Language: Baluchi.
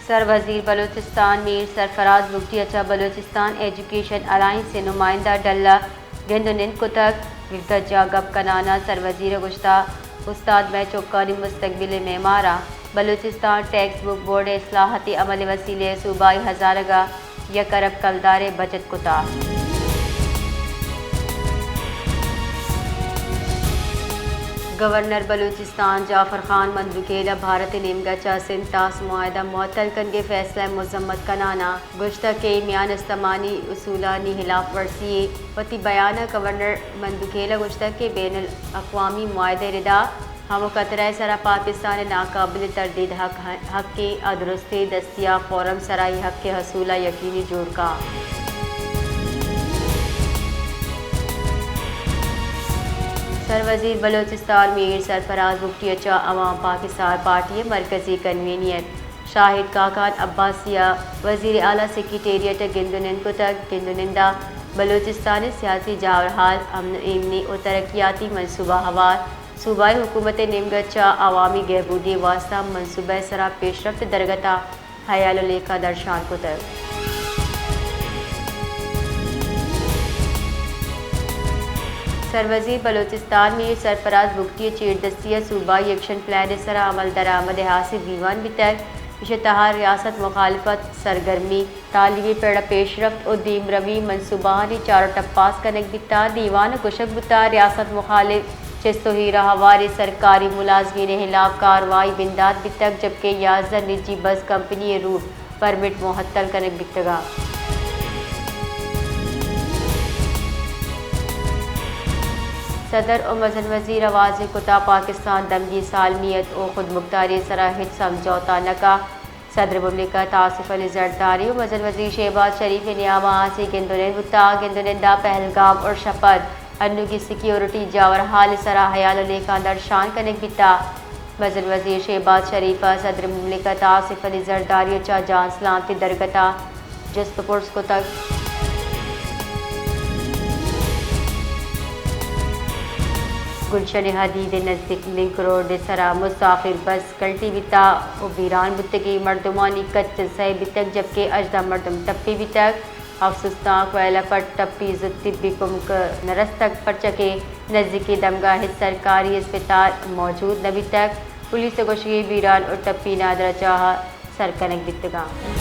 سروزیر بلوچستان میر سرفراز بگٹی ءَ چہ بلوچستان ایجوکیشن الائنس ءِ نمائندہ ڈل ءَ گند ءُ نند کتگ۔ گیوک ءَ چہ گپ کنان ءَ سروزیر ءَ گوشتگ، استاد مئے چکانی مستقبل ءِ معمار اَنت۔ بلوچستان ٹیکسٹ بک بورڈ ءِ اصلاحاتی عمل ءِ وسیلہ ءَ صوبائی ہزانگ ءَ یک ارب کلدارے بچت کتگ۔ گورنر بلوچستان جعفر خان مندوخیل ءَ بھارت ءِ نیمگ ءَ چہ سندھ طاس معاہدہ معطل کنگ ءِ فیصلہ ءِ مذمت کنان ءَ گوشتگ کہ اے میان استمانی اصولانی ہلاف ورزی یے۔ وتی بیان ءَ گورنر مندوخیل ءَ گوشتگ کہ بین الاقوامی معاہدہ ءِ ردا ہمک خطرہ ءِ سرا پاکستان ءِ ناقابل تردید حق، حق ءِ آ درستیں دستیاب فورم سرا اے حق ءِ حصول ءَ یقینی جوڑ کنت۔ سروزیر بلوچستان میر سرفراز بگٹی ءَ چہ عوام پاکستان پارٹی ءِ مرکزی کنوینر شاہد خاقان عباسی ءَ وزیر اعلی سیکرٹریٹ ءَ گند ءُ نند کتگ۔ گند ءُ نند ءَ بلوچستان ءِ سیاسی جاورحال، امن ءُ ایمنی ءُ ترقیاتی منصوبہ ہوار صوبائی حکومت ءِ نیمگ ءَ چہ عوامی گہبودی ءِ واستہ منصوبہ ءِ سرا پیشرفت ءِ درگت ءَ ہیال ءُ لیکہ درشان کتگ۔ سروزیر بلوچستان میر سرفراز بگٹی ءِ چیردستی ءَ صوبائی ایکشن پلان ءِ سرا عمل درآمد ءِ ہاسیں دیوان بیتگ۔ ایشی ءِ تہا ریاست مخالفت سرگرمی، تعلیمی پڑ ءِ پیشرفت ءُ دیمروی منصوبہانی چار ءُ ٹپاس کنگ بیتگ۔ دیوان ءَ گوشگ بوتگ، ریاست مخالف چست ءُ ایر ءَ ہواریں سرکاری ملازمین ءِ ہلاپ کاروائی بندات بیتگ، جبکہ یازدہ نجی بس کمپنی ءِ روٹ پرمٹ معطل کنگ بیتگ۔ صدر ءُ مزن وزیر ءَ واضح کتگ، پاکستان دمگی سالمیت ءُ خودمختاری ءِ سرا ہچ سمجھوتہ نہ کنت۔ صدر مملکت آصف علی زرداری ءُ مزن وزیر شہباز شریف ءِ نیام ءَ ہاسیں گند ءُ نند بوتگ۔ گند ءُ نند ءَ پہلگام ءُ شپر انوگی سیکیورٹی جاورحال ءِ سرا ہیال ءُ لیکہ درشان کنگ بیتگ۔ مزن وزیر شہباز شریف ءَ صدر مملکت آصف علی زرداری ءَ چہ جان سلامتی درگت ءَ جست ءُ پرس کتگ۔ گلشن حدید ءِ نزیک لنک روڈ ءِ سرا مسافر بس کلٹی بیتگ ءُ بیران بوتگیں مردمانی کچ سئے بیتگ، جبکہ ہژدہ مردم ٹپی بیتگ۔ افسوسناک ویل ءَ پہ ٹپی زوت طبی کمک نہ رستگ، پرچا کہ نزیکی دمگا ہچ سرکاری اسپتال موجود نہ بیتگ۔ پولیس ءِ گوشگ ءَ بیران ءُ ٹپی نادراہجاہ ءَ سر کنگ بیتگاں۔